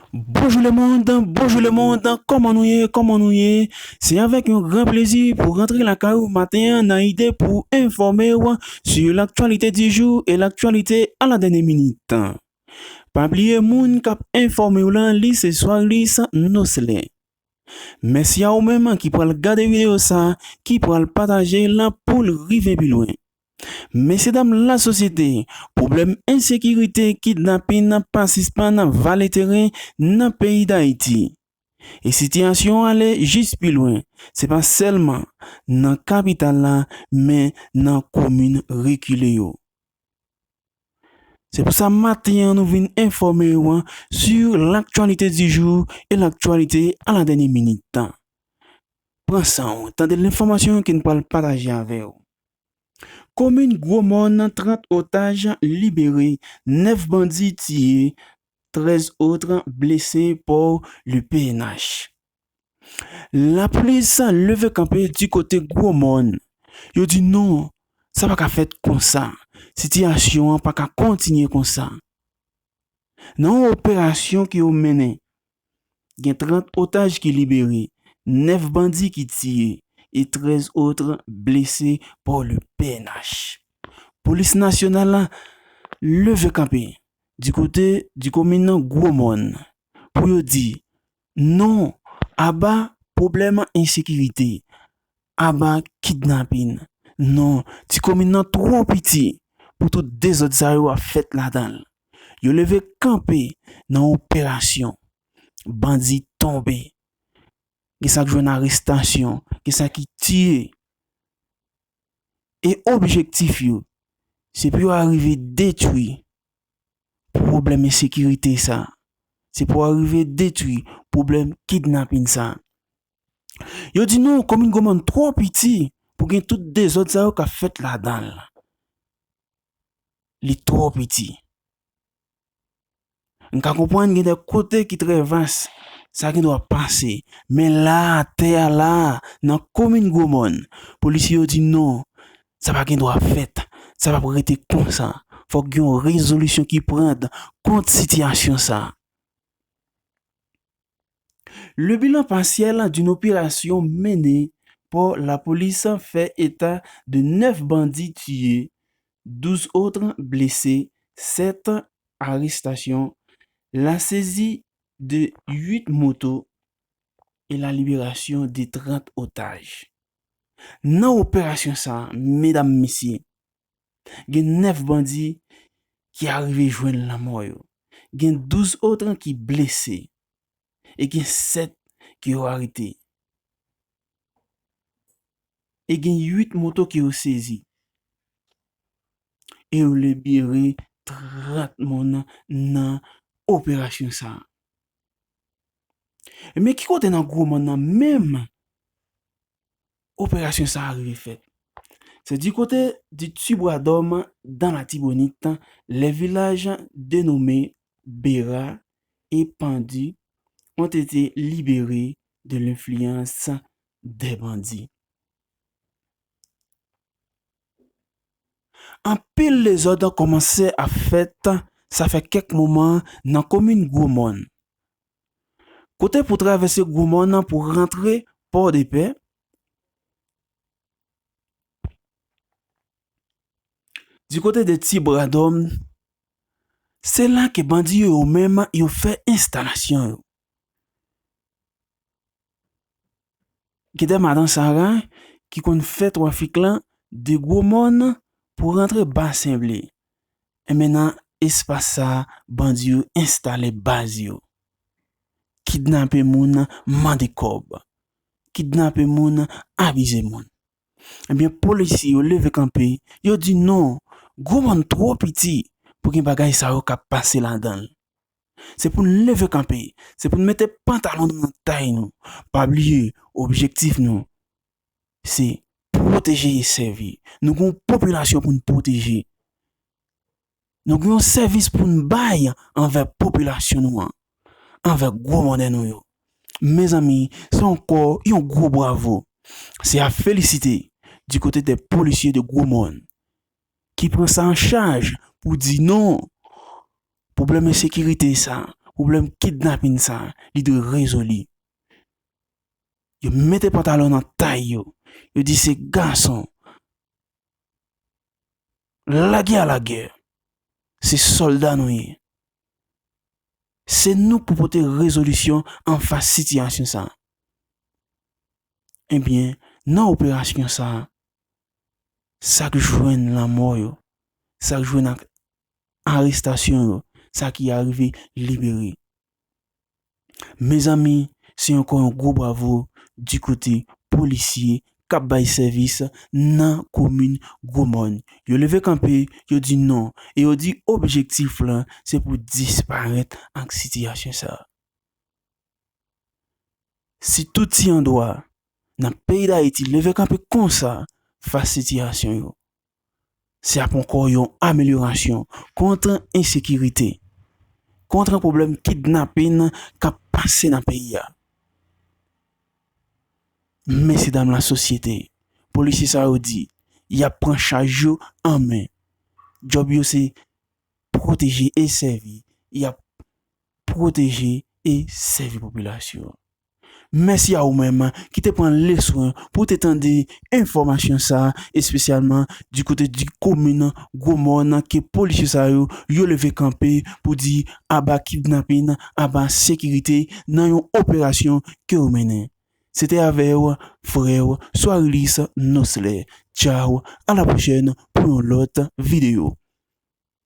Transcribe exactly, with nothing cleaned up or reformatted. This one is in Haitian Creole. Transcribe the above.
Bonjou lemonn, bonjou lemonn, kòman nou ye, kòman nou ye? Se avèk yon gran plezi pou rantre lakay ou maten an nan ide pou enfòme w sou l'actualité du jour et l'actualité à la dernière minute. Pa bliye moun k ap enfòme w lan, li se Swalis Nosley. Mèsi a ou menm ki pral gade videyo sa, ki pral pataje l pou l rive pi lwen. Mesyedam lasosyete, pwoblèm ensekirite, kidnapin pa sispann vale teren nan peyi Dayiti. E sitiyasyon an ale jis pi lwen, se pa sèlman nan kapital la, men nan komin rekile yo. Se pou sa maten an nou vin enfòme w sur l'actualité du jour et l'actualité à la dernière minute. Pran san w, tande lenfòmasyon ke n pral pataje avè w. Komin Gwomòn, trant otaj libere, nèf bandi tiye, trèz ot blese, Port-le-P N H. Lapolis leve kanpe di kote Gwomòn. Yo di non, sa pa ka fèt konsa. Sitiyasyon an pa ka kontinye konsa. Nan yon operasyon ke yo mennen, gen trant otaj ki libere, nèf bandi ki tiye e trèz ot blese, Port-le-P N H. Polis nasyonal la leve kanpe di kote di komin nan Gwomòn pou yo di non, aba pwoblèm ensekirite, aba kidnapin. Non, ti komin nan twò piti pou tout dezòd sa yo ap fèt ladan l. Yo leve kanpe nan operasyon. Bandi tonbe. Gen sa k jwenn arestasyon, gen sa ki tiye. E objektif yo, se pou yo arive detwi pwoblèm ensekirite sa. Se pou arive detwi pwoblèm kidnapin sa. Yo di non, komin Gwomòn twò piti pou gen tout dezòd sa yo k ap fèt ladan l. Li twò piti. N ka konprann gen de kote ki trè vas, sa gen dwa pase. Men la, tè a la, nan komin Gwomòn, polisye yo di non, sa pa gen dwa fèt. Sa p ap rete konsa. Fòk gen yon rezolisyon ki pran kont sitiyasyon sa. Le bilan partiel d'une opération menée par la police fait état de neuf bandits tués, douze autres blessés, sept arrestations, la saisie de huit motos et la libération de trente otages. Nan operasyon sa a, medam, mesye, gen nèf bandi ki arive jwenn lanmò yo. Gen douz ot ki blese. E gen sèt ke yo arete. E gen uit moto ke yo sezi. E yo libere trant moun nan operasyon sa a. Men ki kote nan Gwomòn nan menm operasyon sa a rive fèt? Se du côté du Tibwadòm dans l'Artibonite, les villages dénommés Bera et Pandu ont été libérés de l'influence des bandits. Anpil dezòd kòmanse ap fèt, sa fè kèk moman, nan komin Gwomòn. Kote pou travèse Gwomòn nan pou rantre Pòdepè, du côté de Tibwadòm, se la ke bandi yo, yo menm, yo fè enstalasyon yo. Gen de madan Sara ki konn fè trafik lan de Gwomòn pou rantre Basen Ble. Enben, nan espas sa a, bandi yo enstale baz yo. Kidnape moun, mande kòb. Kidnape moun, abize moun. Ebyen, polisye yo leve kanpe, yo di non, Gwomòn twò piti pou gen bagay sa yo k ap pase ladan l. Se pou n leve kanpe, se pou n mete pantalon nou nan tay nou. Pa bliye, objektif nou, se pwoteje e sèvi. Nou gen yon popilasyon pou n pwoteje. Nou gen yon sèvis pou n bay anvè popilasyon nou an, anvè gwo mònè nou yo. Mezanmi, se ankò yon gwo bwavo. Se a felisite du côté des policiers de Gwomòn ki pran sa an chaj pou di non, pwoblèm ensekirite sa, pwoblèm kidnapin sa, li dwe rezoli. Yo mete pantalon nan tay yo. Yo di se gason. Lagè a lagè. Se sòlda nou ye. Se nou k pou pote rezolisyon anfas sitiyasyon sa. Ebyen, nan operasyon sa, sa k jwenn lanmò yo, sa k jwenn ak arestasyon yo, sa ki arive libere. Mezanmi, se ankò yon gwo bravo di kote polisye k ap bay sèvis nan komin Gwomòn. Yo leve kanpe, yo di non, e yo di objektif la, se pou disparèt ak sitiyasyon sa. Si tout ti andwa nan peyi Dayiti leve kanpe konsa fas sitiyasyon yo, se ap ankò yon amelyorasyon kont ensekirite, kont pwoblèm kidnapin k ap pase nan peyi a. Mesyedam lasosyete, polisye sa yo di, y ap pran chaj yo an men. Djòb yo se pwoteje e sèvi. Y ap pwoteje e sèvi popilasyon an. Mèsi a ou menm ki te pran leswen pou te tande enfòmasyon sa, espesyalman di kote di komin Gwomòn ke polisye sa yo, yo leve kanpe pou di aba kidnapin, aba sekirite nan yon operasyon ke yo mennen. Se te avè w, frè w, Swarilis Noslè. Tchaw, a la pwochèn pou yon lòt videyo.